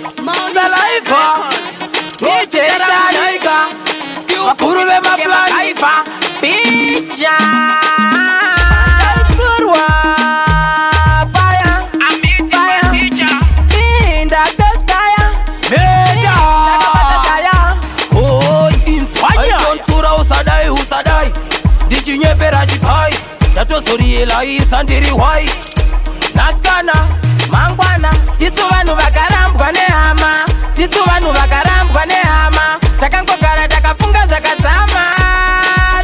Saliva DJ Tanaika, vakuru vemaplani picha Takurwa paya paya Pinda toskaya. Meja. Takabata shaya. Oi, aitsura, usadai usadai, ndichinyepera chipai, ndatozorielaisa ndiri hwai. Nasikana mangwana, tisu vanhu vakarambwa nehama, tisu vanhu vakarambwa nehama. Takangogara takafunga zvakadzama,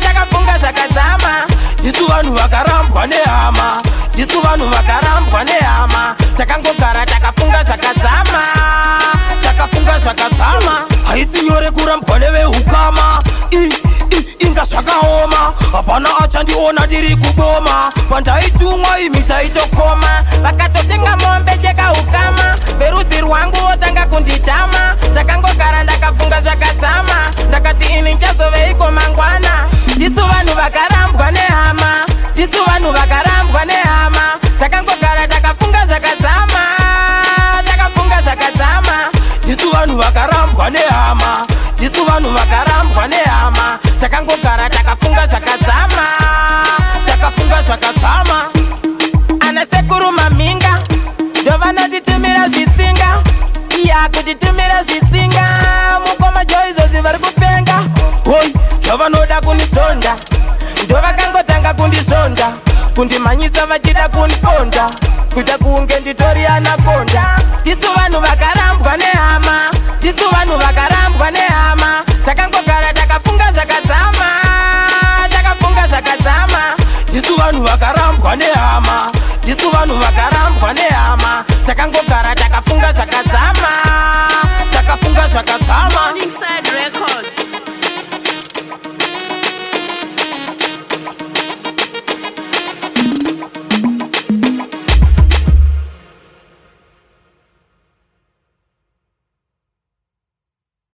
takafunga zvakadzama. Tisu vanhu vakarambwa nehama, tisu vanhu vakarambwa nehama. Takangogara takafunga zvakadzama, takafunga zvakadzama. Haisi nyore kurambwa neveukama. Inga zvakaoma, hapana achandiona ndiri kuboma. Pandaitumwa imi taitokoma. Vakatotenga mombe chekaukama, verudzi rwangu votanga kunditama. Takangogara ndakafunga zvakadzama, ndakati ini nchazoveiko mangwana? Tisu vanhu vakarambwa nehama, tisu vanhu vakarambwa nehama. Takangogara takafunga zvakadzama, takafunga zvakadzama. Tisu vanhu vakarambwa nehama, tisu vanhu vakarambwa nehama. Takangogara takafunga zvakadzama, takafunga zvakadzama. Ana sekuru Maminga ndovanotitumira zvitsinga, iya kutitumira zvitsinga. Mukoma Joizvozvi vari kupenga. Hoi, zvavanoda kundizonda, ndovakangotanga kundizonda, kundimhanyisa vachida kundiponda, kuita kunge nditori anakonda. Tisu vanhu vakarambwa nehama, tisu vanhu vakarambwa nehama. Takangogara takafunga zvakadzama, takafunga zvakadzama. Tisu vanhu vakarambwa nehama, tisu vanhu vakarambwa nehama. Takangogara